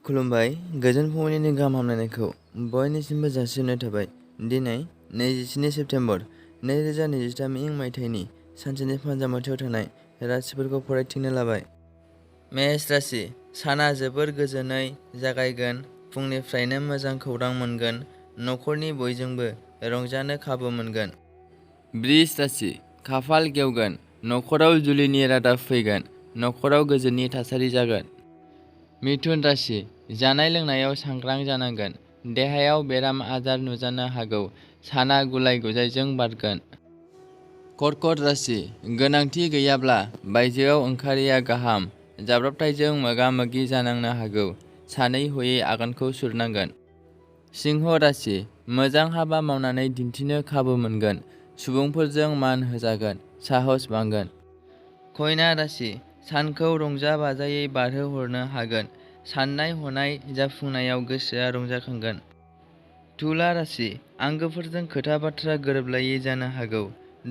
खुलुमबाय गोजोन फुंबिलिनि गाहाम हामलायनायखौ बयनिसिमबो जासिहरनाय थाबाय। दिनै 27 सेप्तेम्बर 2023 इं मायथाइनि सानसेनि फानजामुथियाव थानाय राशिफोरखौ फरायथिंनो लाबाय। मेष राशि साना जोबोर गोजोनै जागायगोन। फुंनिफ्रायनो मोजां खौरां मोनगोन। न'खरनि बयजोंबो रंजानो खाबु मोनगोन। बृष राशि खाफाल गेवगोन। न'खराव जुलिनि रादाब फैगोन। न'खराव गोजोननि थासारि जागोन। मिथुन राशि जानाय लोंनायाव सांग्रां जानांगोन। देहायाव बेराम आजार नुजानो हागौ। साना गुलाय गुजायजों बारगोन। कर्कट राशि गोनांथि गैयाब्ला बायजोआव ओंखारैया गाहाम। जाब्रबथायजों मोगा मोगि जानांनो हागौ। सानै हयै आगानखौ सुरनांगोन। सिंह राशि मोजां हाबा मावनानै दिन्थिनो खाबु मोनगोन। सुबुंफोरजों मान होजागोन। साहस बांगोन। कन्या राशि सानखौ रंजा बाजायै बारहोहरनो हागोन। साननाय हनाय जाफुंनायाव गोसोआ रंजाखांगोन। तुला राशि आंगोफोरजों खोथा बाथ्रा गोरोबलायै जानो हागौ।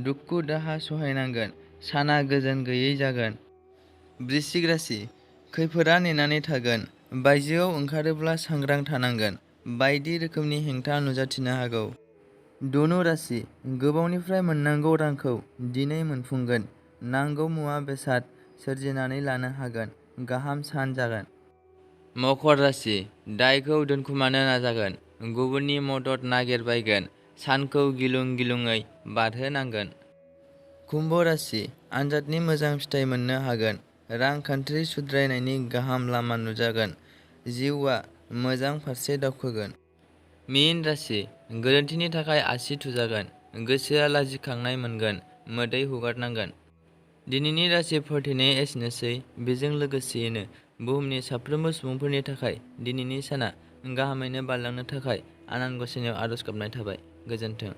दुखु दाहा सहायनांगोन। साना गोजोन गैयै जागोन। वृश्चिक राशि खैफोदा नेनानै थागोन। बायजोआव ओंखारोब्ला सांग्रां थानांगोन। बायदि रोखोमनि हेंथा नुजाथिनो हागौ। धनु राशि गोबावनिफ्राय मोननांगौ रांखौ दिनै मोनफुंगोन। नांगौ मुवा बेसाद सोरजिनानै लानो हागोन। गाहाम सान जागोन। मकर राशि दायखौ दोनखुमानो नाजागोन। गुबुननि मदद नागिरबायगोन। सानखौ गिलुं गिलुङै बारहोनांगोन। कुम्भ राशि आनजादनि मोजां फिथाइ मोननो हागोन। रांखान्थि सुद्रायनायनि गाहाम लामा नुजागोन। जिउआ मोजां फारसे दावखोगोन। मीन राशि गोरोन्थिनि थाखाय आसि थुजागोन। गोसोआ लाजिखांनाय मोनगोन। मोदै हुगारनांगोन। दिनैनि राशि फोरमायथिनाया एसेनोसै। बेजों लोगोसेयैनो बुहुमनि साफ्रोमबो सुबुंफोरनि थाखाय दिनैनि साना गाहामैनो बारलांनो थाखाय आनान गसाइनाव आरज गाबनाय थाबाय। गोजोन्थों।